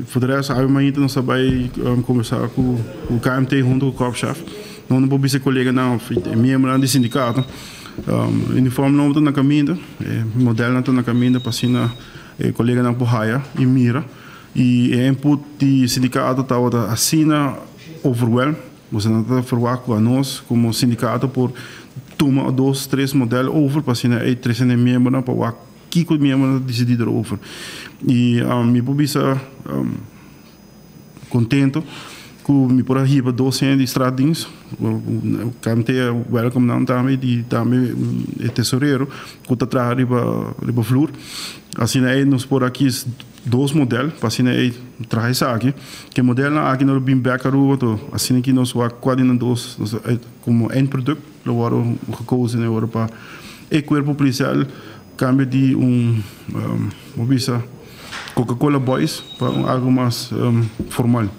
Voor de rest, awe mainta nos a bay conversa cu KMT hunto cu Korpschef. No por bisa e coleganan of e miembronan di sindicato. Uniform nobo ta na caminda, e modelnan ta na caminda pa asina e coleganan por haya y mira. Y e input di sindicato tabata asina overwhelm. Boso no ta verwagt cu anos como sindicato por tuma dos, tres model over pa asina e trece na e miembronan pa wak kiko e miembronan ta dicidi erover. Y mi por bisa contento cu mi por a hiba dos hende di straatdienst, KMT a welcome nan tambe y tambe e tesorero cu ta traha riba vloer. Asina ey nos por a kies dos model pa asina ey traha esaki. Ke modelnan aki no lo bin bek Aruba to asina ki nos wak kua di nan dos nos como eindproduct lo wòrdu gekozen e ora pa e cuerpo policial cambia di un bo bisa Coca Cola boys pa un algo mas formal.